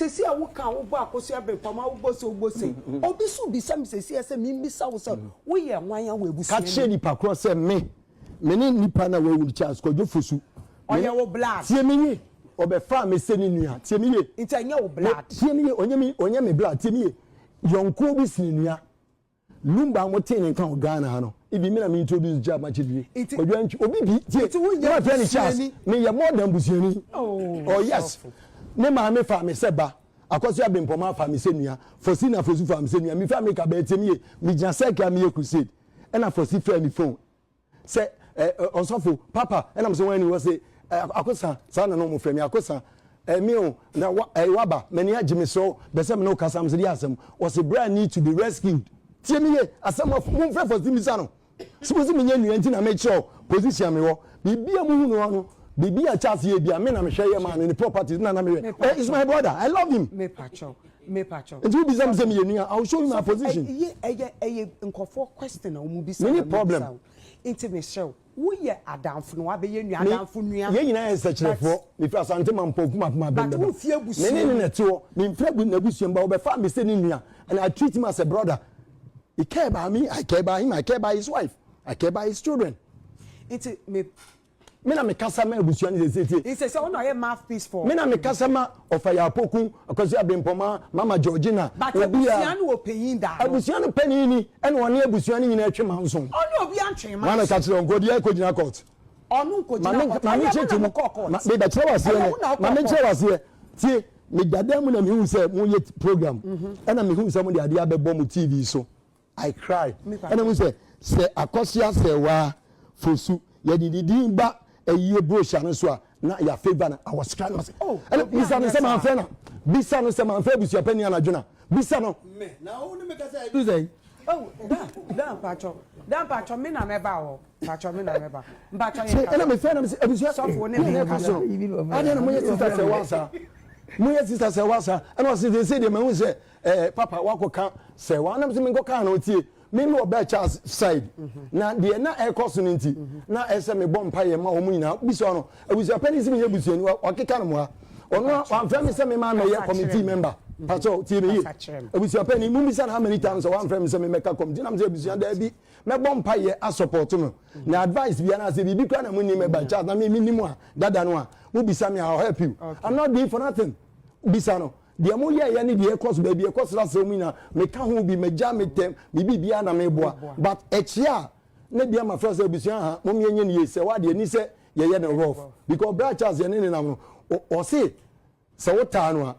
Sɛsi a woka a wobɔ Akosua Abrempong a wobɔ se wobɔ sei. Obi so bisa me sɛsi a sɛ membisa wo sɛ woyɛ hwan a wɔ Ka abusua no kyerɛ mu? nipa korɔ sɛ me, me ne nipa no a wawu no Charles Kwadwo Fosu. Me ne, Ɔyɛ wo blood. tie me yie, ɔbɛfaa me sɛ ne nua, tie me yie. Nti ɛnyɛ wo Me, blood. tie me yie, ɔnyɛ me, ɔnyɛ me blood, tie me yie. Yɔnkoɔ bi sene nua. Lumba a motee ne nka wɔ Ghana ha no, even me na me introduce Jab Makyedie. Nti, Kwadwo Antwi, obi bi, tie, nti woyɛ na wafrɛ no Charles, busuani. meyɛ more than busuani. Oh, Oh yes, sɔfo. ne maame faa me sɛ ba, Akɔso Abrempɔmaa faa me sɛ nua, Faustina Fosu faa me sɛ nua, mefiri America bɛɛ, tie me yie, megyina circle a meyɛ crusade, ɛna Fausti frɛɛ me phone, sɛ ɛ ɛ ɔsɔfo papa ɛna mo sɛ wɔn ani wɔ se ɛ akosa saa na na wɔn frɛ mi akosa ɛ mi o na wa ɛ waba m'ani agye mi srɛ bɛsɛ mi na ɔkasa mi sɛ di asɛm ɔsɛ bra need to be rescued tie mi ye asɛm afɔ mo nfrɛ fɔ si mi sa no sɛ mo si mi nyɛ nua nti na mi kyerɛw position mi wɔ biribi a mo hu no no biribi a Charles yɛ bi a mi na mi hwɛ yɛ maa no ne properties na na mi hwɛ ɛ is my brother, I love him. Mepakyɛw, mepakyɛw. Nti wo bisa mi sɛ mi yɛ nua, I will show you my Sɔfo, position. Ɛyɛ ɛyɛ ɛyɛ nkɔfoɔ question a wɔn bisa Me na ni mi problem. bisa wo. Nti mesrɛ wo, woyɛ adamfo na wabɛyɛ nua, Me adamfo nua. yɛn nyinaa yɛ nsɛkyerɛfoɔ. Mefiri Asante Mampɔn Kumapem But Abɛn womfi bɛba. abusua Me ne ne mu. na ɛte hɔ. Memfiri abu n'abusua mu, but ɔbɛfaa me sɛ ne nua and I treat him as a brother. He care about me, I care about him, I care about his wife, I care about his children. Nti me Me na mekasa ma abusua no sɛsɛ tie. Nti sɛ ɔno ɔyɛ mouthpiece for. Me na mekasa ma Ɔfaya Apoku, Akwasu Abrempɔma, Mama Georgina, But obiara. abusua no wɔ panyin da ano. Abusua no panyin ni ɛna ɔne abusua no nyinaa twe manso. Ɔne obiara ntwe Wɔn na manso. ka kyerɛ wɔn nka obiara kɔgyina court. Ɔno nkɔgyina Maame court. maame Ɛyɛ mo na nkyerɛkyerɛ mu mo kɔɔ court. ma mebɛkyerɛ wo aseɛ Ɛyɛ nɛ wo na wokɔɔ maame nkyerɛ court. wo aseɛ tie meda dan mu na mehu sɛ moyɛ program ɛna mehu sɛ mode adeɛ abɛbɔ mo TV so. I cry ɛna mu sɛ sɛ Akɔsia Sɛwaa Fosu yɛde ne din ba ayie brochure no so a na yɛ favour no. I was crying, ɔsɛ Oh, ɛna obi bisa no anyɛ sɛ saa. manfrɛ no, bisa no sɛ manfrɛ abusuapani anadwo na bisa no. Me na wo ne me kasa edu sɛn? Oh, Dan, Dan mpatsɔ, Dan mpatsɔ, me na mɛba hɔ, mpatsɔ me na mɛba, mpatsɔ yɛn sɛ ɛna kasa. mefrɛ na mesɛ abusua Sɔfo ne ne me na ɛkɔ nkasa. so adeɛ na moyɛ sister sɛ wasa moyɛ sister sɛ wasa ɛna ɔsɛ sɛ sɛ deɛ mahu sɛ ɛɛ papa wakɔka sɛ wanam sɛ menkɔka na ɔtie me me ɔbaa Charles side na deɛ na ɛkɔ so no nti na ɛsɛ mebɔ mpa yɛ ma wɔn nyinaa bisa no abusua panyin sɛ meyɛ busuani wakeka no mo ha ɔno a wamfrɛ me sɛ mema mɛyɛ committee member pastor tie me yie abusua panyin mu bisa no how many times sɛ wamfrɛ me sɛ memɛka committee nam sɛ abusua daabi mɛbɔ mpa yɛ asupport no na advice bi anaasɛ biribi kora na mo nim ɛba Charles na me me nim a dada no a mo bisa me, I will help you. I'm not doing for nothing. Bisa no deɛ mo yɛ yɛ ne deɛ ɛkɔ so baabi ɛkɔ so asɛm mu nyinaa meka ho bi magya me tɛm me biribiara na meboa but ɛkyia a ne deɛ ma fɛ sɛ abusua ha mo yɛnyɛ ne yie sɛ wadeɛ ni sɛ yɛyɛ no rough because bra Charles yɛ ne nenam no ɔse sɛ wotaa no a